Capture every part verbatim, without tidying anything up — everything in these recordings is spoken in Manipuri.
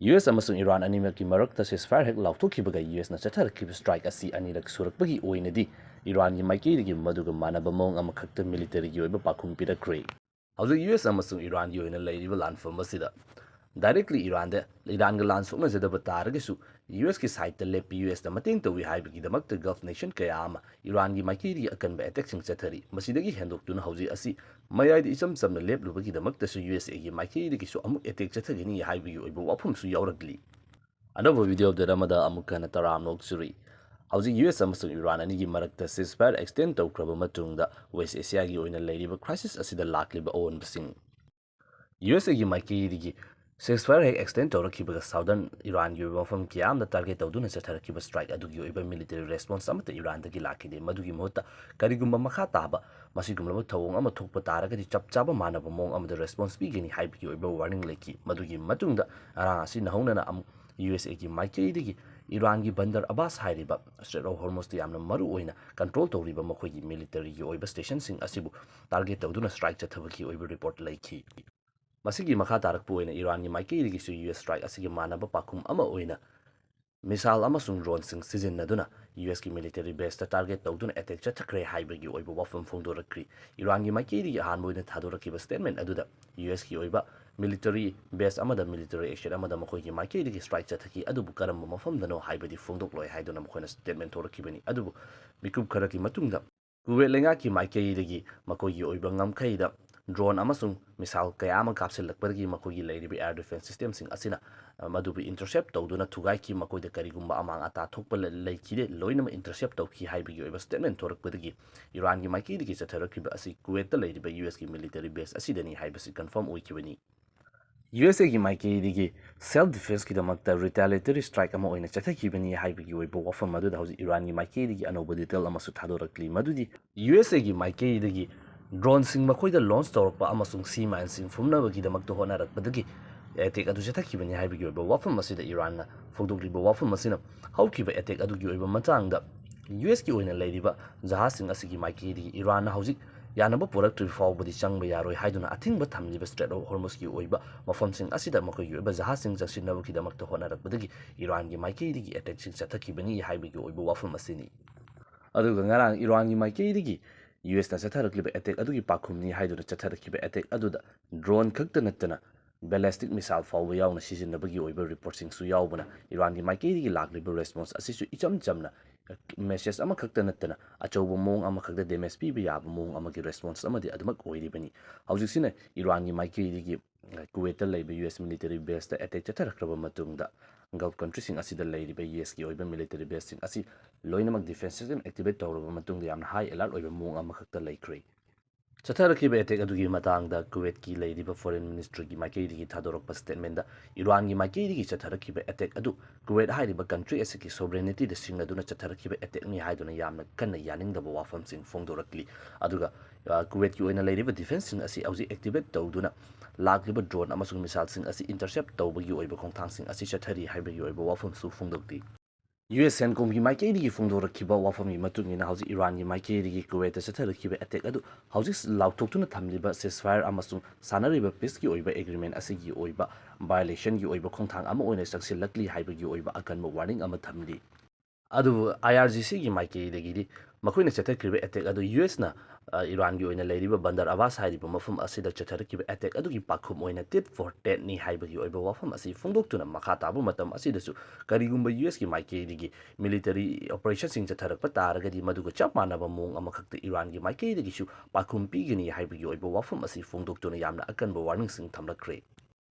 ꯌꯨ ꯑꯦꯁ ꯑꯃꯁꯨꯡ ꯏꯔꯥꯟ ꯑꯅꯤꯃꯛꯀꯤ ꯃꯔꯛꯇ ceasefire ꯍꯦꯛ ꯂꯥꯎꯊꯣꯛꯈꯤꯕꯒ ꯌꯨ ꯑꯦꯁꯅ ꯆꯠꯊꯔꯛꯈꯤꯕ strike ꯑꯁꯤ ꯑꯅꯤꯔꯛ ꯁꯨꯔꯛꯄꯒꯤ ꯑꯣꯏꯅꯗꯤ ꯏꯔꯥꯟꯒꯤ ꯃꯥꯏꯀꯩꯗꯒꯤ ꯃꯗꯨꯒ ꯃꯥꯟꯅꯕ ꯃꯑꯣꯡ ꯑꯃꯈꯛꯇ militaryꯒꯤ ꯑꯣꯏꯕ ꯄꯥꯎꯈꯨꯝ ꯄꯤꯔꯛꯈ꯭ꯔꯦ꯫ ꯍꯧꯖꯤꯛ ꯌꯨ ꯑꯦꯁ ꯑꯃꯁꯨꯡ ꯏꯔꯥꯟꯒꯤ ꯑꯣꯏꯅ ꯂꯩꯔꯤꯕ ꯂꯥꯟꯐꯝ ꯑꯁꯤꯗ directly ꯏꯔꯥꯟꯗ, ꯏꯔꯥꯟꯒ ꯂꯥꯟ ꯁꯣꯛꯅꯖꯗꯕ ꯇꯥꯔꯒꯁꯨ ꯌꯨ ꯑꯦꯁꯀꯤ sideꯇ ꯂꯦꯞꯄꯤ, ꯌꯨ ꯑꯦꯁꯇ ꯃꯇꯦꯡ ꯇꯧꯏ ꯍꯥꯏꯕꯒꯤꯗꯃꯛꯇ Gulf nation ꯀꯌꯥ ꯑꯃ ꯏꯔꯥꯟꯒꯤ ꯃꯥꯏꯀꯩꯗꯒꯤ ꯑꯀꯟꯕ attackꯁꯤꯡ ꯆꯠꯊꯔꯤ꯫ ꯃꯁꯤꯗꯒꯤ ꯍꯦꯟꯗꯣꯛꯇꯨꯅ ꯍꯧꯖꯤꯛ ꯑꯁꯤ ꯃꯌꯥꯏꯗ ꯏꯆꯝ ꯆꯝꯅ ꯂꯦꯞꯂꯨꯕꯒꯤꯗꯃꯛꯇꯁꯨ ꯌꯨ ꯑꯦꯁ ꯑꯦꯒꯤ ꯃꯥꯏꯀꯩꯗꯒꯤꯁꯨ ꯑꯃꯨꯛ attack ꯆꯠꯊꯒꯅꯤ ꯍꯥꯏꯕꯒꯤ ꯑꯣꯏꯕ ꯋꯥꯐꯝꯁꯨ ꯌꯥꯎꯔꯛꯂꯤ꯫ ꯑꯅꯧꯕ video update ꯑꯃꯗ ꯑꯃꯨꯛ ꯍꯟꯅ ꯇꯔꯥꯝꯅ ꯑꯣꯛꯆꯔꯤ꯫ ꯍꯧꯖꯤꯛ ꯌꯨ ꯑꯦꯁ ꯑꯃꯁꯨꯡ ꯏꯔꯥꯟ ꯑꯅꯤꯒꯤ ꯃꯔꯛꯇ ceasefire extend ꯇꯧꯈ꯭ꯔꯕ ꯃꯇꯨꯡꯗ West Asiaꯒꯤ ꯑꯣꯏꯅ ꯂꯩꯔꯤꯕ crisis ꯑꯁꯤꯗ ꯂꯥꯛꯂꯤꯕ ꯑꯑꯣꯟꯕꯁꯤꯡ꯫ ꯌꯨ ꯑꯦꯁ ꯑꯦꯒꯤ ꯃꯥꯏꯀꯩꯗꯒꯤ ceasefire ꯍꯦꯛ extend ꯇꯧꯔꯛꯈꯤꯕꯒ southern ꯏꯔꯥꯟꯒꯤ ꯑꯣꯏꯕ ꯃꯐꯝ ꯀꯌꯥ ꯑꯃꯗ target ꯇꯧꯗꯨꯅ ꯆꯠꯊꯔꯛꯈꯤꯕ strike ꯑꯗꯨꯒꯤ ꯑꯣꯏꯕ military response ꯑꯃꯠꯇ ꯏꯔꯥꯟꯗꯒꯤ ꯂꯥꯛꯈꯤꯗꯦ꯫ ꯃꯗꯨꯒꯤ ꯃꯍꯨꯠꯇ ꯀꯔꯤꯒꯨꯝꯕ ꯃꯈꯥ ꯇꯥꯕ ꯃꯁꯤꯒꯨꯝꯂꯕ ꯊꯧꯑꯣꯡ ꯑꯃ ꯊꯣꯛꯄ ꯇꯥꯔꯒꯗꯤ ꯆꯞ ꯆꯥꯕ ꯃꯥꯟꯅꯕ ꯃꯑꯣꯡ ꯑꯃꯗ response ꯄꯤꯒꯅꯤ ꯍꯥꯏꯕꯒꯤ ꯑꯣꯏꯕ warning ꯂꯩꯈꯤ꯫ ꯃꯗꯨꯒꯤ ꯃꯇꯨꯡꯗ ꯉꯔꯥꯡ ꯑꯁꯤꯅ ꯍꯧꯅꯅ ꯑꯃꯨꯛ ꯌꯨ ꯑꯦꯁ ꯑꯦꯒꯤ ꯃꯥꯏꯀꯩꯗꯒꯤ ꯏꯔꯥꯟꯒꯤ Bandar Abbas ꯍꯥꯏꯔꯤꯕ Strait of Hormuzꯇ ꯌꯥꯝꯅ ꯃꯔꯨ ꯑꯣꯏꯅ control ꯇꯧꯔꯤꯕ ꯃꯈꯣꯏꯒꯤ militaryꯒꯤ ꯑꯣꯏꯕ stationꯁꯤꯡ ꯑꯁꯤꯕꯨ target ꯇꯧꯗꯨꯅ strike ꯆꯠꯊꯕꯒꯤ ꯑꯣꯏꯕ report ꯂꯩꯈꯤ꯫ ꯃꯁꯤꯒꯤ ꯃꯈꯥ ꯇꯥꯔꯛꯄ ꯑꯣꯏꯅ ꯏꯔꯥꯟꯒꯤ ꯃꯥꯏꯀꯩꯗꯒꯤꯁꯨ ꯌꯨ ꯑꯦꯁ strike ꯑꯁꯤꯒꯤ ꯃꯥꯟꯅꯕ ꯄꯥꯎꯈꯨꯝ ꯑꯃ ꯑꯣꯏꯅ missile ꯑꯃꯁꯨꯡ droneꯁꯤꯡ ꯁꯤꯖꯤꯟꯅꯗꯨꯅ ꯌꯨ ꯑꯦꯁꯀꯤ military baseꯇ target ꯇꯧꯗꯨꯅ attack ꯆꯠꯊꯈ꯭ꯔꯦ ꯍꯥꯏꯕꯒꯤ ꯑꯣꯏꯕ ꯋꯥꯐꯝ ꯐꯣꯡꯗꯣꯔꯛꯈ꯭ꯔꯤ꯫ ꯏꯔꯥꯟꯒꯤ ꯃꯥꯏꯀꯩꯗꯒꯤ ꯑꯍꯥꯟꯕ ꯑꯣꯏꯅ ꯊꯥꯗꯣꯔꯛꯈꯤꯕ statement ꯑꯗꯨꯗ ꯌꯨ ꯑꯦꯁꯀꯤ ꯑꯣꯏꯕ military base ꯑꯃꯗ military action ꯑꯃꯗ ꯃꯈꯣꯏꯒꯤ ꯃꯥꯏꯀꯩꯗꯒꯤ strike ꯆꯠꯊꯈꯤ, ꯑꯗꯨꯕꯨ ꯀꯔꯝꯕ ꯃꯐꯝꯗꯅꯣ ꯍꯥꯏꯕꯗꯤ ꯐꯣꯡꯗꯣꯛꯂꯣꯏ ꯍꯥꯏꯗꯨꯅ ꯃꯈꯣꯏꯅ statement ꯊꯣꯔꯛꯈꯤꯕꯅꯤ꯫ ꯑꯗꯨꯕꯨ ꯃꯤꯀꯨꯞ ꯈꯔꯒꯤ ꯃꯇꯨꯡꯗ ꯀꯨꯋꯦꯠ ꯂꯩꯉꯥꯛꯀꯤ ꯃꯥꯏꯀꯩꯗꯒꯤ ꯃꯈꯣꯏꯒꯤ ꯑꯣꯏꯕ ꯉꯝꯈꯩꯗ drone ꯑꯃꯁꯨꯡ missile ꯀꯌꯥ ꯑꯃ ꯀꯥꯞꯁꯤꯜꯂꯛꯄꯗꯒꯤ ꯃꯈꯣꯏꯒꯤ ꯂꯩꯔꯤꯕ air defense systemꯁꯤꯡ ꯑꯁꯤꯅ, ꯑ, ꯃꯗꯨꯕꯨ intercept ꯇꯧꯗꯨꯅ ꯊꯨꯒꯥꯏꯈꯤ꯫ ꯃꯈꯣꯏꯗ ꯀꯔꯤꯒꯨꯝꯕ ꯑꯃꯥꯡ ꯑꯇꯥ ꯊꯣꯛꯄ ꯂ-, ꯂꯩꯈꯤꯗꯦ, ꯂꯣꯏꯅꯃꯛ intercept ꯇꯧꯈꯤ ꯍꯥꯏꯕꯒꯤ ꯑꯣꯏꯕ statement ꯊꯣꯔꯛꯄꯗꯒꯤ ꯏꯔꯥꯟꯒꯤ ꯃꯥꯏꯀꯩꯗꯒꯤ ꯆꯠꯊꯔꯛꯈꯤꯕ ꯑꯁꯤ ꯀꯨꯋꯦꯠꯇ ꯂꯩꯔꯤꯕ ꯌꯨ ꯑꯦꯁꯀꯤ military base ꯑꯁꯤꯗꯅꯤ ꯍꯥꯏꯕꯁꯤ confirm ꯑꯣꯏꯈꯤꯕꯅꯤ꯫ ꯌꯨ ꯑꯦꯁ ꯑꯦꯒꯤ ꯃꯥꯏꯀꯩꯗꯒꯤ self defenceꯀꯤꯗꯃꯛꯇ retaliatory strike ꯑꯃ ꯑꯣꯏꯅ ꯆꯠꯊꯈꯤꯕꯅꯤ ꯍꯥꯏꯕꯒꯤ ꯑꯣꯏꯕ ꯋꯥꯐꯝ ꯑꯗꯨꯗ ꯍꯧꯖꯤꯛ ꯏꯔꯥꯟꯒꯤ ꯃꯥꯏꯀꯩꯗꯒꯤ ꯑꯅꯧꯕ detail ꯑꯃꯁꯨ ꯊꯥꯗꯣꯔꯛꯂꯤ, ꯃꯗꯨꯗꯤ ꯌꯨ ꯑꯦꯁ ꯑꯦꯒꯤ ꯃꯥꯏꯀꯩꯗꯒꯤ droneꯁꯤꯡ ꯃꯈꯣꯏꯗ launch ꯇꯧꯔꯛꯄ ꯑꯃꯁꯨꯡ sea mineꯁꯤꯡ ꯐꯨꯝꯅꯕꯒꯤꯗꯃꯛꯇ ꯍꯣꯠꯅꯔꯛꯄꯗꯒꯤ attack ꯑꯗꯨ ꯆꯠꯊꯈꯤꯕꯅꯤ ꯍꯥꯏꯕꯒꯤ ꯑꯣꯏꯕ ꯋꯥꯐꯝ ꯑꯁꯤꯗ ꯏꯔꯥꯟꯅ ꯐꯣꯡꯗꯣꯛꯂꯤꯕ ꯋꯥꯐꯝ ꯑꯁꯤꯅ ꯍꯧꯈꯤꯕ attack ꯑꯗꯨꯒꯤ ꯑꯣꯏꯕ ꯃꯇꯥꯡꯗ ꯌꯨ ꯑꯦꯁꯀꯤ ꯑꯣꯏꯅ ꯂꯩꯔꯤꯕ ꯖꯍꯥꯖꯁꯤꯡ ꯑꯁꯤꯒꯤ ꯃꯥꯏꯀꯩꯗꯒꯤ ꯏꯔꯥꯟꯅ ꯍꯧꯖꯤꯛ ꯌꯥꯅꯕ ꯄꯨꯔꯛꯇ꯭ꯔꯤꯕ ꯐꯥꯎꯕꯗꯤ ꯆꯪꯕ ꯌꯥꯔꯣꯏ ꯍꯥꯏꯗꯨꯅ ꯑꯊꯤꯡꯕ ꯊꯝꯂꯤꯕ Strait of Hormuzꯀꯤ ꯑꯣꯏꯕ ꯃꯐꯝꯁꯤꯡ ꯑꯁꯤꯗ ꯃꯈꯣꯏꯒꯤ ꯑꯣꯏꯕ ꯖꯍꯥꯖꯁꯤꯡ ꯆꯪꯁꯤꯟꯅꯕꯒꯤꯗꯃꯛꯇ ꯍꯣꯠꯅꯔꯛꯄꯗꯒꯤ ꯏꯔꯥꯟꯒꯤ ꯃꯥꯏꯀꯩꯗꯒꯤ attackꯁꯤꯡ ꯆꯠꯊꯈꯤꯕꯅꯤ ꯍꯥꯏꯕꯒꯤ ꯑꯣꯏꯕ ꯋꯥꯐꯝ ꯑꯁꯤꯅꯤ꯫ ꯑꯗꯨꯒ ꯉꯔꯥꯡ ꯏꯔꯥꯟꯒꯤ ꯃꯥꯏꯀꯩꯗꯒꯤ USꯅ ꯆꯠꯊꯔꯛꯂꯤꯕ attack ꯑꯗꯨꯒꯤ ꯄꯥꯎꯈꯨꯝꯅꯤ ꯍꯥꯏꯗꯨꯅ ꯆꯠꯊꯔꯛꯈꯤꯕ attack ꯑꯗꯨꯗ drone ꯈꯛꯇ ꯅꯠꯇꯅ ballistic missile ꯐꯥꯎꯕ ꯌꯥꯎꯅ ꯁꯤꯖꯤꯟꯅꯕꯒꯤ ꯑꯣꯏꯕ reportꯁꯤꯡꯁꯨ ꯌꯥꯎꯕꯅ ꯏꯔꯥꯟꯒꯤ ꯃꯥꯏꯀꯩꯗꯒꯤ ꯂꯥꯛꯂꯤꯕ response ꯑꯁꯤꯁꯨ ꯏꯆꯝ ꯆꯝꯅ message ꯑꯃꯈꯛꯇ ꯅꯠꯇꯅ ꯑꯆꯧꯕ ꯃꯑꯣꯡ ꯑꯃꯈꯛꯇ damage ꯄꯤꯕ ꯌꯥꯕ ꯃꯑꯣꯡ ꯑꯃꯒꯤ response ꯑꯃꯗꯤ ꯑꯗꯨꯃꯛ ꯑꯣꯏꯔꯤꯕꯅꯤ꯫ ꯍꯧꯖꯤꯛꯁꯤꯅ ꯏꯔꯥꯟꯒꯤ ꯃꯥꯏꯀꯩꯗꯒꯤ ꯀꯨꯋꯦꯠꯇ ꯂꯩꯕ US military baseꯇ attack ꯆꯠꯊꯔꯛꯈ꯭ꯔꯕ ꯃꯇꯨꯡꯗ, Gulf countryꯁꯤꯡ ꯑꯁꯤꯗ ꯂꯩꯔꯤꯕ USꯀꯤ ꯑꯣꯏꯕ military baseꯁꯤꯡ ꯑꯁꯤ ꯂꯣꯏꯅꯃꯛ defense system activate ꯇꯧꯔꯕ ꯃꯇꯨꯡꯗ ꯌꯥꯝꯅ high alert ꯑꯣꯏꯕ ꯃꯑꯣꯡ ꯑꯃꯈꯛꯇ ꯂꯩꯈ꯭ꯔꯦ꯫ ꯆꯠꯊꯔꯛꯈꯤꯕ attack ꯑꯗꯨꯒꯤ ꯃꯇꯥꯡꯗ ꯀꯨꯋꯦꯠꯀꯤ ꯂꯩꯔꯤꯕ Foreign Ministryꯒꯤ ꯃꯥꯏꯀꯩꯗꯒꯤ ꯊꯥꯗꯣꯔꯛꯄ statementꯗ ꯏꯔꯥꯟꯒꯤ ꯃꯥꯏꯀꯩꯗꯒꯤ ꯆꯠꯊꯔꯛꯈꯤꯕ attack ꯑꯗꯨ ꯀꯨꯋꯦꯠ ꯍꯥꯏꯔꯤꯕ country ꯑꯁꯤꯒꯤ sovereigntyꯗ ꯁꯤꯡꯅꯗꯨꯅ ꯆꯠꯊꯔꯛꯈꯤꯕ attackꯅꯤ ꯍꯥꯏꯗꯨꯅ ꯌꯥꯝꯅ ꯀꯟꯅ ꯌꯥꯅꯤꯡꯗꯕ ꯋꯥꯐꯝꯁꯤꯡ ꯐꯣꯡꯗꯣꯔꯛꯂꯤ꯫ ꯑꯗꯨꯒ, ꯑ, ꯀꯨꯋꯦꯠꯀꯤ ꯑꯣꯏꯅ ꯂꯩꯔꯤꯕ defenceꯁꯤꯡ ꯑꯁꯤ ꯍꯧꯖꯤꯛ activate ꯇꯧꯗꯨꯅ ꯂꯥꯛꯂꯤꯕ drone ꯑꯃꯁꯨꯡ missileꯁꯤꯡ ꯑꯁꯤ intercept ꯇꯧꯕꯒꯤ ꯑꯣꯏꯕ ꯈꯣꯡꯊꯥꯡꯁꯤꯡ ꯑꯁꯤ ꯆꯠꯊꯔꯤ ꯍꯥꯏꯕꯒꯤ ꯑꯣꯏꯕ ꯋꯥꯐꯝꯁꯨ ꯐꯣꯡꯗꯣꯛꯂꯤ꯫ US CENTCOMꯒꯤ ꯃꯥꯏꯀꯩꯗꯒꯤ ꯐꯣꯡꯗꯣꯔꯛꯈꯤꯕ ꯋꯥꯐꯝꯒꯤ ꯃꯇꯨꯡ ꯏꯟꯅ, ꯍꯧꯖꯤꯛ ꯏꯔꯥꯟꯒꯤ ꯃꯥꯏꯀꯩꯗꯒꯤ ꯀꯨꯋꯦꯠꯇ ꯆꯠꯊꯔꯛꯈꯤꯕ attack ꯑꯗꯨ ꯍꯧꯖꯤꯛ ꯂꯥꯎꯊꯣꯛꯇꯨꯅ ꯊꯝꯂꯤꯕ ceasefire ꯑꯃꯁꯨꯡ ꯁꯥꯟꯅꯔꯤꯕ peaceꯀꯤ ꯑꯣꯏꯕ agreement ꯑꯁꯤꯒꯤ ꯑꯣꯏꯕ violationꯒꯤ ꯑꯣꯏꯕ ꯈꯣꯡꯊꯥꯡ ꯑꯃ ꯑꯣꯏꯅ ꯆꯪꯁꯤꯜꯂꯛꯂꯤ ꯍꯥꯏꯕꯒꯤ ꯑꯣꯏꯕ ꯑꯀꯟꯕ warning ꯑꯃ ꯊꯝꯂꯤ꯫ ꯑꯗꯨꯕꯨ IRGCꯒꯤ ꯃꯥꯏꯀꯩꯗꯒꯤꯗꯤ ꯃꯈꯣꯏꯅ ꯆꯠꯊꯈ꯭ꯔꯤꯕ attack ꯑꯗꯨ USꯅ, ꯑ, ꯏꯔꯥꯟꯒꯤ ꯑꯣꯏꯅ ꯂꯩꯔꯤꯕ Bandar Abbas ꯍꯥꯏꯔꯤꯕ ꯃꯐꯝ ꯑꯁꯤꯗ ꯆꯠꯊꯔꯛꯈꯤꯕ attack ꯑꯗꯨꯒꯤ ꯄꯥꯎꯈꯨꯝ ꯑꯣꯏꯅ tit for tatꯅꯤ ꯍꯥꯏꯕꯒꯤ ꯑꯣꯏꯕ ꯋꯥꯐꯝ ꯑꯁꯤ ꯐꯣꯡꯗꯣꯛꯇꯨꯅ, ꯃꯈꯥ ꯇꯥꯕ ꯃꯇꯝ ꯑꯁꯤꯗꯁꯨ ꯀꯔꯤꯒꯨꯝꯕ USꯀꯤ ꯃꯥꯏꯀꯩꯗꯒꯤ military operationꯁꯤꯡ ꯆꯠꯊꯔꯛꯄ ꯇꯥꯔꯒꯗꯤ, ꯃꯗꯨꯒ ꯆꯞ ꯃꯥꯟꯅꯕ ꯃꯑꯣꯡ ꯑꯃꯈꯛꯇ ꯏꯔꯥꯟꯒꯤ ꯃꯥꯏꯀꯩꯗꯒꯤꯁꯨ ꯄꯥꯎꯈꯨꯝ ꯄꯤꯒꯅꯤ ꯍꯥꯏꯕꯒꯤ ꯑꯣꯏꯕ ꯋꯥꯐꯝ ꯑꯁꯤ ꯐꯣꯡꯗꯣꯛꯇꯨꯅ ꯌꯥꯝꯅ ꯑꯀꯟꯕ warningꯁꯤꯡ ꯊꯝꯂꯛꯈ꯭ꯔꯦ꯫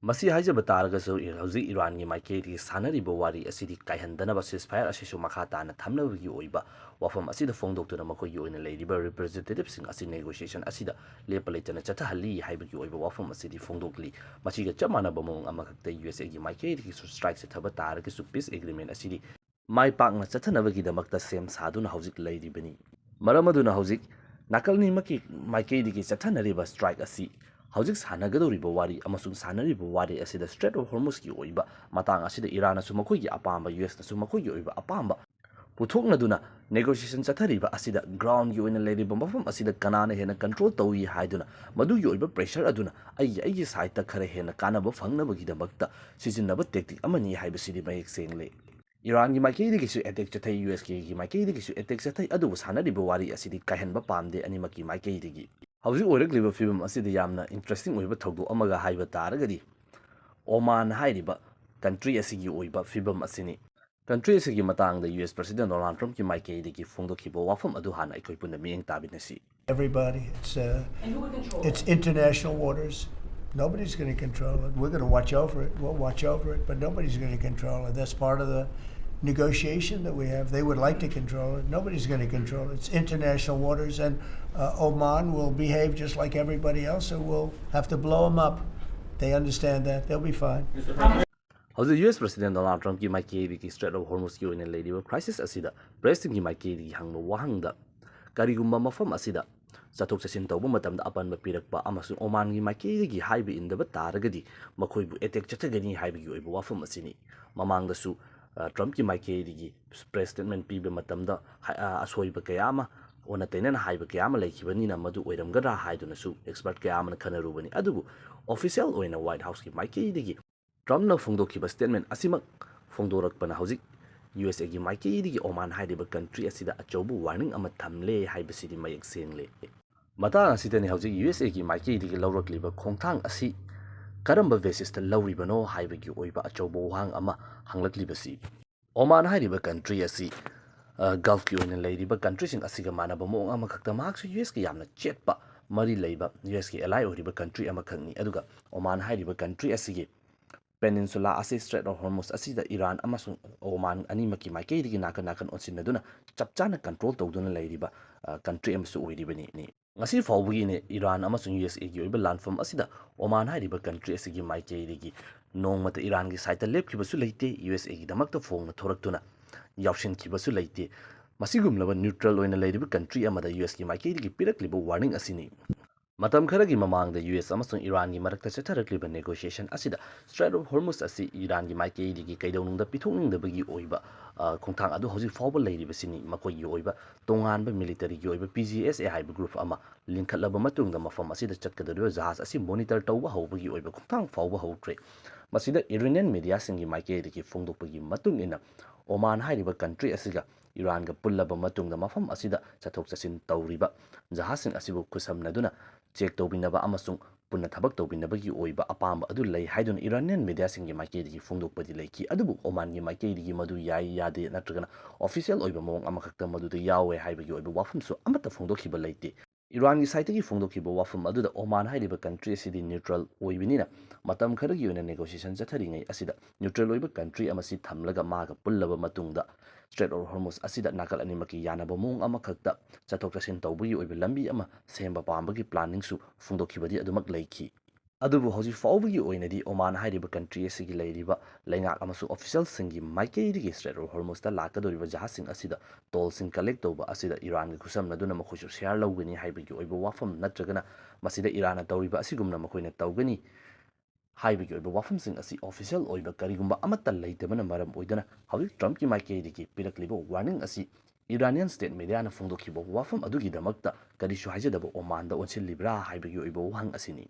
ꯃꯁꯤ ꯍꯥꯏꯖꯕ ꯇꯥꯔꯒꯁꯨ, ꯏ-, ꯍꯧꯖꯤꯛ ꯏꯔꯥꯟꯒꯤ ꯃꯥꯏꯀꯩꯗꯒꯤ ꯁꯥꯟꯅꯔꯤꯕ ꯋꯥꯔꯤ ꯑꯁꯤꯗꯤ ꯀꯥꯏꯍꯟꯗꯅꯕ ceasefire ꯑꯁꯤꯁꯨ ꯃꯈꯥ ꯇꯥꯅ ꯊꯝꯅꯕꯒꯤ ꯑꯣꯏꯕ ꯋꯥꯐꯝ ꯑꯁꯤꯗ ꯐꯣꯡꯗꯣꯛꯇꯨꯅ ꯃꯈꯣꯏꯒꯤ ꯑꯣꯏꯅ ꯂꯩꯔꯤꯕ representativeꯁꯤꯡ ꯑꯁꯤ negotiation ꯑꯁꯤꯗ ꯂꯦꯞꯄ ꯂꯩꯇꯅ ꯆꯠꯊꯍꯜꯂꯤ ꯍꯥꯏꯕꯒꯤ ꯑꯣꯏꯕ ꯋꯥꯐꯝ ꯑꯁꯤꯗꯤ ꯐꯣꯡꯗꯣꯛꯂꯤ꯫ ꯃꯁꯤꯒ ꯆꯞ ꯃꯥꯟꯅꯕ ꯃꯑꯣꯡ ꯑꯃꯈꯛꯇ USAꯒꯤ ꯃꯥꯏꯀꯩꯗꯒꯤꯁꯨ strike ꯆꯠꯊꯕ ꯇꯥꯔꯒꯁꯨ peace agreement ꯑꯁꯤꯗꯤ ꯃꯥꯏ ꯄꯥꯛꯅ ꯆꯠꯊꯅꯕꯒꯤꯗꯃꯛꯇ ꯁꯦꯝ ꯁꯥꯗꯨꯅ ꯍꯧꯖꯤꯛ ꯂꯩꯔꯤꯕꯅꯤ꯫ ꯃꯔꯝ ꯑꯗꯨꯅ ꯍꯧꯖꯤꯛ ꯅꯥꯀꯜ ꯑꯅꯤꯃꯛꯀꯤ ꯃꯥꯏꯀꯩꯗꯒꯤ ꯆꯠꯊꯅꯔꯤꯕ strike ꯑꯁꯤ ꯍꯧꯖꯤꯛ ꯁꯥꯟꯅꯒꯗꯧꯔꯤꯕ ꯋꯥꯔꯤ ꯑꯃꯁꯨꯡ ꯁꯥꯟꯅꯔꯤꯕ ꯋꯥꯔꯤ ꯑꯁꯤꯗ Strait of Hormuzꯀꯤ ꯑꯣꯏꯕ ꯃꯇꯥꯡ ꯑꯁꯤꯗ ꯏꯔꯥꯟꯅꯁꯨ ꯃꯈꯣꯏꯒꯤ ꯑꯄꯥꯝꯕ, USꯅꯁꯨ ꯃꯈꯣꯏꯒꯤ ꯑꯣꯏꯕ ꯑꯄꯥꯝꯕ ꯄꯨꯊꯣꯛꯅꯗꯨꯅ negotiation ꯆꯠꯊꯔꯤꯕ ꯑꯁꯤꯗ groundꯒꯤ ꯑꯣꯏꯅ ꯂꯩꯔꯤꯕ ꯃꯐꯝ ꯑꯁꯤꯗ ꯀꯅꯥꯅ ꯍꯦꯟꯅ control ꯇꯧꯏ ꯍꯥꯏꯗꯨꯅ ꯃꯗꯨꯒꯤ ꯑꯣꯏꯕ pressure ꯑꯗꯨꯅ ꯑꯩꯒꯤ ꯑꯩꯒꯤ sideꯇ ꯈꯔ ꯍꯦꯟꯅ ꯀꯥꯟꯅꯕ ꯐꯪꯅꯕꯒꯤꯗꯃꯛꯇ ꯁꯤꯖꯤꯟꯅꯕ tactic ꯑꯃꯅꯤ ꯍꯥꯏꯕꯁꯤꯗꯤ ꯃꯌꯦꯛ ꯁꯦꯡꯂꯦ꯫ ꯏꯔꯥꯟꯒꯤ ꯃꯥꯏꯀꯩꯗꯒꯤꯁꯨ attack ꯆꯠꯊꯩ, USKꯒꯤ ꯃꯥꯏꯀꯩꯗꯒꯤꯁꯨ attack ꯆꯠꯊꯩ, ꯑꯗꯨꯕꯨ ꯁꯥꯟꯅꯔꯤꯕ ꯋꯥꯔꯤ ꯑꯁꯤꯗꯤ ꯀꯥꯏꯍꯟꯕ ꯄꯥꯝꯗꯦ ꯑꯅꯤꯃꯛꯀꯤ ꯃꯥꯏꯀꯩꯗꯒꯤ꯫ ꯍꯧꯖꯤꯛ ꯑꯣꯏꯔꯛꯂꯤꯕ ꯐꯤꯕꯝ ꯑꯁꯤꯗ ꯌꯥꯝꯅ interesting ꯑꯣꯏꯕ ꯊꯧꯗꯣꯛ ꯑꯃꯒ ꯍꯥꯏꯕ ꯇꯥꯔꯒꯗꯤ, ꯑꯣꯃꯥꯟ ꯍꯥꯏꯔꯤꯕ country ꯑꯁꯤꯒꯤ ꯑꯣꯏꯕ ꯐꯤꯕꯝ ꯑꯁꯤꯅꯤ꯫ Country ꯑꯁꯤꯒꯤ ꯃꯇꯥꯡꯗ US President Donald Trumpꯀꯤ ꯃꯥꯏꯀꯩꯗꯒꯤ ꯐꯣꯡꯗꯣꯛꯈꯤꯕ ꯋꯥꯐꯝ ꯑꯗꯨ ꯍꯥꯟꯅ ꯑꯩꯈꯣꯏ ꯄꯨꯟꯅ ꯃꯤꯠꯌꯦꯡ ꯇꯥꯃꯤꯟꯅꯁꯤ꯫ Everybody, it's, uh, And who would control it's it? International waters. Nobody's going to control it. We're going to watch over it. We'll watch over it, but nobody's going to control it. That's part of the negotiation that we have. They would like to control it. Nobody's going to control it. It's international waters, and uh, Oman will behave just like everybody else, and we'll have to blow them up. They understand that. They'll be fine. Mister President, ꯍꯧꯖꯤꯛ US President Donald Trumpꯀꯤ ꯃꯥꯏꯀꯩꯗꯒꯤ Strait of Hormuzꯀꯤ ꯑꯣꯏꯅ ꯂꯩꯔꯤꯕ crisis ꯑꯁꯤꯗ pressꯁꯤꯡꯒꯤ ꯃꯥꯏꯀꯩꯗꯒꯤ ꯍꯪꯕ ꯋꯥꯍꯪꯗ, ꯀꯔꯤꯒꯨꯝꯕ ꯃꯐꯝ ꯑꯁꯤꯗ ꯆꯠꯊꯣꯛ ꯆꯠꯁꯤꯟ ꯇꯧꯕ ꯃꯇꯝꯗ ꯑꯄꯟꯕ ꯄꯤꯔꯛꯄ ꯑꯃꯁꯨꯡ ꯑꯣꯃꯥꯟꯒꯤ ꯃꯥꯏꯀꯩꯗꯒꯤ ꯍꯥꯏꯕ ꯏꯟꯗꯕ ꯇꯥꯔꯒꯗꯤ ꯃꯈꯣꯏꯕꯨ attack ꯆꯠꯊꯒꯅꯤ ꯍꯥꯏꯕꯒꯤ ꯑꯣꯏꯕ ꯋꯥꯐꯝ ꯑꯁꯤꯅꯤ꯫ ꯃꯃꯥꯡꯗꯁꯨ, ꯑ, Trumpꯀꯤ ꯃꯥꯏꯀꯩꯗꯒꯤ press statement ꯄꯤꯕ ꯃꯇꯝꯗ ꯍꯥꯏ-, ꯑ, ꯑꯁꯣꯏꯕ ꯀꯌꯥ ꯑꯃ, ꯑꯣꯟꯅ ꯇꯩꯅꯅ ꯍꯥꯏꯕ ꯀꯌꯥ ꯑꯃ ꯂꯩꯈꯤꯕꯅꯤꯅ ꯃꯗꯨ ꯑꯣꯏꯔꯝꯒꯗ꯭ꯔꯥ ꯍꯥꯏꯗꯨꯅꯁꯨ expert ꯀꯌꯥ ꯑꯃꯅ ꯈꯟꯅꯔꯨꯕꯅꯤ꯫ ꯑꯗꯨꯕꯨ official ꯑꯣꯏꯅ White Houseꯀꯤ ꯃꯥꯏꯀꯩꯗꯒꯤ Trumpꯅ ꯐꯣꯡꯗꯣꯛꯈꯤꯕ statement ꯑꯁꯤꯃꯛ ꯐꯣꯡꯗꯣꯔꯛꯄꯅ ꯍꯧꯖꯤꯛ USAꯒꯤ ꯃꯥꯏꯀꯩꯗꯒꯤ ꯑꯣꯃꯥꯟ ꯍꯥꯏꯔꯤꯕ country ꯑꯁꯤꯗ ꯑꯆꯧꯕ warning ꯑꯃ ꯊꯝꯂꯦ ꯍꯥꯏꯕꯁꯤꯗꯤ ꯃꯌꯦꯛ ꯁꯦꯡꯂꯦ꯫ ꯃꯇꯥꯡ ꯑꯁꯤꯗꯅꯤ ꯍꯧꯖꯤꯛ USAꯒꯤ ꯃꯥꯏꯀꯩꯗꯒꯤ ꯂꯧꯔꯛꯂꯤꯕ ꯈꯣꯡꯊꯥꯡ ꯑꯁꯤ ꯀꯔꯝꯕ basisꯇ ꯂꯧꯔꯤꯕꯅꯣ ꯍꯥꯏꯕꯒꯤ ꯑꯣꯏꯕ ꯑꯆꯧꯕ ꯋꯥꯍꯪ ꯑꯃ ꯍꯪꯂꯛꯂꯤꯕꯁꯤ꯫ ꯑꯣꯃꯥꯟ ꯍꯥꯏꯔꯤꯕ country ꯑꯁꯤ, ꯑ, Gulfꯀꯤ ꯑꯣꯏꯅ ꯂꯩꯔꯤꯕ countryꯁꯤꯡ ꯑꯁꯤꯒ ꯃꯥꯟꯅꯕ ꯃꯑꯣꯡ ꯑꯃꯈꯛꯇ ꯃꯍꯥꯛꯁꯨ USꯀ ꯌꯥꯝꯅ ꯆꯦꯠꯄ ꯃꯔꯤ ꯂꯩꯕ USꯀꯤ ally ꯑꯣꯏꯔꯤꯕ country ꯑꯃꯈꯛꯅꯤ꯫ ꯑꯗꯨꯒ ꯑꯣꯃꯥꯟ ꯍꯥꯏꯔꯤꯕ country ꯑꯁꯤꯒꯤ peninsula ꯑꯁꯤ, Strait of Hormuz ꯑꯁꯤꯗ ꯏꯔꯥꯟ ꯑꯃꯁꯨꯡ ꯑꯣꯃꯥꯟ ꯑꯅꯤꯃꯛꯀꯤ ꯃꯥꯏꯀꯩꯗꯒꯤ ꯅꯥꯀꯟ ꯅꯥꯀꯟ ꯑꯣꯟꯁꯤꯟꯅꯗꯨꯅ ꯆꯞ ꯆꯥꯅ control ꯇꯧꯗꯨꯅ ꯂꯩꯔꯤꯕ, ꯑ, country ꯑꯃꯁꯨ ꯑꯣꯏꯔꯤꯕꯅꯤ꯫ ꯉꯁꯤ ꯐꯥꯎꯕꯒꯤꯅꯦ ꯏꯔꯥꯟ ꯑꯃꯁꯨꯡ USAꯒꯤ ꯑꯣꯏꯕ ꯂꯥꯟꯐꯝ ꯑꯁꯤꯗ ꯑꯣꯃꯥꯟ ꯍꯥꯏꯔꯤꯕ country ꯑꯁꯤꯒꯤ ꯃꯥꯏꯀꯩꯗꯒꯤ ꯅꯣꯡꯃꯇ ꯏꯔꯥꯟꯒꯤ sideꯇ ꯂꯦꯞꯈꯤꯕꯁꯨ ꯂꯩꯇꯦ, USAꯒꯤꯗꯃꯛꯇ ꯐꯣꯡꯅ ꯊꯣꯔꯛꯇꯨꯅ ꯌꯥꯎꯁꯤꯟꯈꯤꯕꯁꯨ ꯂꯩꯇꯦ꯫ ꯃꯁꯤꯒꯨꯝꯂꯕ neutral ꯑꯣꯏꯅ ꯂꯩꯔꯤꯕ country ꯑꯃꯗ USꯀꯤ ꯃꯥꯏꯀꯩꯗꯒꯤ ꯄꯤꯔꯛꯂꯤꯕ warning ꯑꯁꯤꯅꯤ꯫ ꯃꯇꯝ ꯈꯔꯒꯤ ꯃꯃꯥꯡꯗ ꯌꯨ ꯑꯦꯁ ꯑꯃꯁꯨꯡ ꯏꯔꯥꯟꯒꯤ ꯃꯔꯛꯇ ꯆꯠꯊꯔꯛꯂꯤꯕ negotiation ꯑꯁꯤꯗ Strait of Hormuz ꯑꯁꯤ ꯏꯔꯥꯟꯒꯤ ꯃꯥꯏꯀꯩꯗꯒꯤ ꯀꯩꯗꯧꯅꯨꯡꯗ ꯄꯤꯊꯣꯛꯅꯤꯡꯗꯕꯒꯤ ꯑꯣꯏꯕ, ꯑ, ꯈꯣꯡꯊꯥꯡ ꯑꯗꯨ ꯍꯧꯖꯤꯛ ꯐꯥꯎꯕ ꯂꯩꯔꯤꯕꯁꯤꯅꯤ꯫ ꯃꯈꯣꯏꯒꯤ ꯑꯣꯏꯕ ꯇꯣꯉꯥꯟꯕ militaryꯒꯤ ꯑꯣꯏꯕ P G S A ꯍꯥꯏꯕ group ꯑꯃ ꯂꯤꯡꯈꯠꯂꯕ ꯃꯇꯨꯡꯗ ꯃꯐꯝ ꯑꯁꯤꯗ ꯆꯠꯀꯗꯧꯔꯤꯕ ꯖꯍꯥꯖ ꯑꯁꯤ monitor ꯇꯧꯕ ꯍꯧꯕꯒꯤ ꯑꯣꯏꯕ ꯈꯣꯡꯊꯥꯡ ꯐꯥꯎꯕ ꯍꯧꯈ꯭ꯔꯦ꯫ ꯃꯁꯤꯗ Iranian mediaꯁꯤꯡꯒꯤ ꯃꯥꯏꯀꯩꯗꯒꯤ ꯐꯣꯡꯗꯣꯛꯄꯒꯤ ꯃꯇꯨꯡ ꯏꯟꯅ, ꯑꯣꯃꯥꯟ ꯍꯥꯏꯔꯤꯕ country ꯑꯁꯤꯒ ꯏꯔꯥꯟꯒ ꯄꯨꯜꯂꯕ ꯃꯇꯨꯡꯗ ꯃꯐꯝ ꯑꯁꯤꯗ ꯆꯠꯊꯣꯛ ꯆꯠꯁꯤꯟ ꯇꯧꯔꯤꯕ ꯖꯍꯥꯖꯁꯤꯡ ꯑꯁꯤꯕꯨ ꯈꯨꯠꯁꯝꯅꯗꯨꯅ check ꯇꯧꯕꯤꯅꯕ ꯑꯃꯁꯨꯡ ꯄꯨꯟꯅ ꯊꯕꯛ ꯇꯧꯕꯤꯅꯕꯒꯤ ꯑꯣꯏꯕ ꯑꯄꯥꯝꯕ ꯑꯗꯨ ꯂꯩ ꯍꯥꯏꯗꯨꯅ Iranian mediaꯁꯤꯡꯒꯤ ꯃꯥꯏꯀꯩꯗꯒꯤ ꯐꯣꯡꯗꯣꯛꯄꯗꯤ ꯂꯩꯈꯤ꯫ ꯑꯗꯨꯕꯨ ꯑꯣꯃꯥꯟꯒꯤ ꯃꯥꯏꯀꯩꯗꯒꯤ ꯃꯗꯨ ꯌꯥꯏ ꯌꯥꯗꯦ ꯅꯠꯇ꯭ꯔꯒꯅ official ꯑꯣꯏꯕ ꯃꯑꯣꯡ ꯑꯃꯈꯛꯇ ꯃꯗꯨꯗ ꯌꯥꯎꯋꯦ ꯍꯥꯏꯕꯒꯤ ꯑꯣꯏꯕ ꯋꯥꯐꯝꯁꯨ ꯑꯃꯠꯇ ꯐꯣꯡꯗꯣꯛꯈꯤꯕ ꯂꯩꯇꯦ꯫ ꯏꯔꯥꯟꯒꯤ sideꯇꯒꯤ ꯐꯣꯡꯗꯣꯛꯈꯤꯕ ꯋꯥꯐꯝ ꯑꯗꯨꯗ ꯑꯣꯃꯥꯟ ꯍꯥꯏꯔꯤꯕ country ꯑꯁꯤꯗꯤ neutral ꯑꯣꯏꯕꯅꯤꯅ ꯃꯇꯝ ꯈꯔꯒꯤ ꯑꯣꯏꯅ negotiation ꯆꯠꯊꯔꯤꯉꯩ ꯑꯁꯤꯗ neutral ꯑꯣꯏꯕ country ꯑꯃꯁꯤ ꯊꯝꯂꯒ ꯃꯥꯒ ꯄꯨꯜꯂꯕ ꯃꯇꯨꯡꯗ Strait of Hormuz ꯑꯁꯤꯗ ꯅꯥꯀꯜ ꯑꯅꯤꯃꯛꯀꯤ ꯌꯥꯅꯕ ꯃꯑꯣꯡ ꯑꯃꯈꯛꯇ ꯆꯠꯊꯣꯛ ꯆꯠꯁꯤꯟ ꯇꯧꯕꯒꯤ ꯑꯣꯏꯕ ꯂꯝꯕꯤ ꯑꯃ ꯁꯦꯝꯕ ꯄꯥꯝꯕꯒꯤ planningꯁꯨ ꯐꯣꯡꯗꯣꯛꯈꯤꯕꯗꯤ ꯑꯗꯨꯃꯛ ꯂꯩꯈꯤ꯫ ꯑꯗꯨꯕꯨ ꯍꯧꯖꯤꯛ ꯐꯥꯎꯕꯒꯤ ꯑꯣꯏꯅꯗꯤ ꯑꯣꯃꯥꯟ ꯍꯥꯏꯔꯤꯕ country ꯑꯁꯤꯒꯤ ꯂꯩꯔꯤꯕ ꯂꯩꯉꯥꯛ ꯑꯃꯁꯨꯡ officialꯁꯤꯡꯒꯤ ꯃꯥꯏꯀꯩꯗꯒꯤ Strait of Hormuzꯇ ꯂꯥꯛꯀꯗꯧꯔꯤꯕ ꯖꯍꯥꯖꯁꯤꯡ ꯑꯁꯤꯗ tollꯁꯤꯡ collect ꯇꯧꯕ ꯑꯁꯤꯗ ꯏꯔꯥꯟꯒ ꯈꯨꯠꯁꯝꯅꯗꯨꯅ ꯃꯈꯣꯏꯁꯨ share ꯂꯧꯒꯅꯤ ꯍꯥꯏꯕꯒꯤ ꯑꯣꯏꯕ ꯋꯥꯐꯝ ꯅꯠꯇ꯭ꯔꯒꯅ ꯃꯁꯤꯗ ꯏꯔꯥꯟꯅ ꯇꯧꯔꯤꯕ ꯑꯁꯤꯒꯨꯝꯅ ꯃꯈꯣꯏꯅ ꯇꯧꯒꯅꯤ ꯍꯥꯏꯕꯒꯤ ꯑꯣꯏꯕ ꯋꯥꯐꯝꯁꯤꯡ ꯑꯁꯤ official ꯑꯣꯏꯕ ꯀꯔꯤꯒꯨꯝꯕ ꯑꯃꯠꯇ ꯂꯩꯇꯕꯅ ꯃꯔꯝ ꯑꯣꯏꯗꯨꯅ ꯍꯧꯖꯤꯛ Trumpꯀꯤ ꯃꯥꯏꯀꯩꯗꯒꯤ ꯄꯤꯔꯛꯂꯤꯕ warning ꯑꯁꯤ Iranian state mediaꯅ ꯐꯣꯡꯗꯣꯛꯈꯤꯕ ꯋꯥꯐꯝ ꯑꯗꯨꯒꯤꯗꯃꯛꯇ ꯀꯔꯤꯁꯨ ꯍꯥꯏꯖꯗꯕ ꯑꯣꯃꯥꯟꯗ ꯑꯣꯟꯁꯤꯜꯂꯤꯕ꯭ꯔꯥ ꯍꯥꯏꯕꯒꯤ ꯑꯣꯏꯕ ꯋꯥꯍꯪ ꯑꯁꯤꯅꯤ꯫